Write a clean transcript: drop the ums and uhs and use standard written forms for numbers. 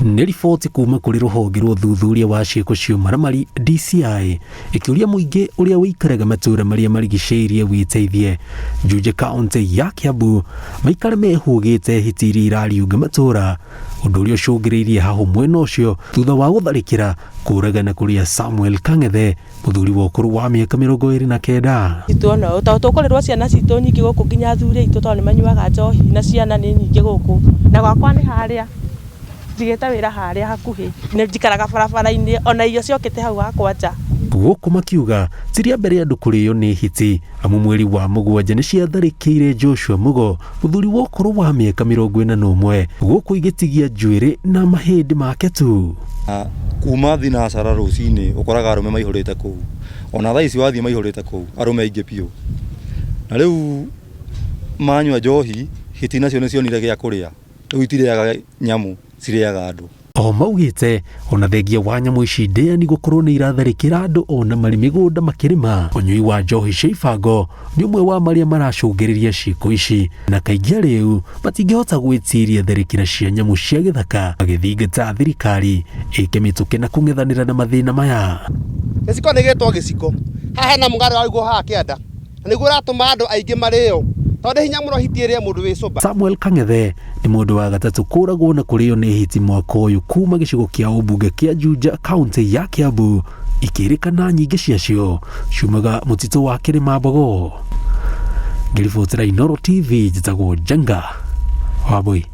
Nĩ riboti kuma kũrĩ rũhonge rwa ũthuthuria wa ciĩko cia ũmaramari DCI ĩkĩũria mũingĩ ũrĩa ũikaraga matũũra marĩa marigicĩirie wĩteithie Juja kaunti ya Kiambu maikare mehũgĩte hiti iria irariũnga matũũra, ũndũ ũrĩa ũcũngĩrĩirie hahũ mwena ũcio thutha wa gũtharĩkĩra kũraga na kũrĩa Samuel Kang'ethe, mũthuri wa ũkũrũ wa mĩaka 29. Tuona ũũ tondũ tũkũrĩrwo ciana citũ nyingĩ gũkũ nginya athuri aitũ tondũ nĩ manyuaga njohi na ciana nĩ nyingĩ gũkũ. Na gwakwa nĩ harĩa njigĩte wĩra harĩa hakuhĩ, nĩ njikaraga barabara-inĩ ona irio ciokĩte hau hakwa nja. Gũkũ makiuga ti rĩa mbere andũ kũrĩo nĩ hiti, amu mweri wa mũgwanja nĩ ciatharĩkĩire Joshua Mugo, mũthuri wa ũkũrũ wa mĩaka 41, gũkũ igĩtigia njuĩrĩ na mahĩndĩ make tu. Kuma thinacara rũcinĩ ũkoraga arũme maihũrĩte kũu, ona thaa ici wathiĩ maihũrĩte kũu arũme aingĩ biũ. Na rĩu manyua njohi, hiti nacio nĩ cionire gĩa kũrĩa, rĩu itirĩaga nyamũ, cirĩaga andũ. O maugĩte ona thengia wa nyamũ ici ndĩani gũkorwo nĩ iratharĩkĩra andũ ona marĩ mĩgũnda makĩrĩma, ũnyui wa njohi cia ibango nĩ ũmwe wa marĩa maracũngĩrĩria ciĩko ici, na kaingĩ arĩu matingĩhota gwĩtiria tharĩkĩra cia nyamũ cia gĩthaka, magĩthingata thirikari ĩke mĩtũkĩ na kũng'ethanĩra na mathĩna maya. Gĩciko nĩ gĩtwo gĩciko. Haha hena mũgarũ waigwo haha kĩanda. Na nĩguo ũratũma andũ aingĩ marĩo. Tondũ nĩ hinya mũno hiti ĩrĩe mũndũ wĩ sober. Samuel Kang'ethe nĩ mũndũ wa gatatũ kũragwo na kũrĩo nĩ hiti mwaka ũyũ kuma gĩcigo kĩa ũmbunge kĩa Juja kaunti ya Kiambu, ikĩrĩkana nyingĩ ciacio ciumaga mũtitũ wa Kĩrĩmambogo. Ngĩribotera Inooro TV, njĩtagwo Njenga Wambui.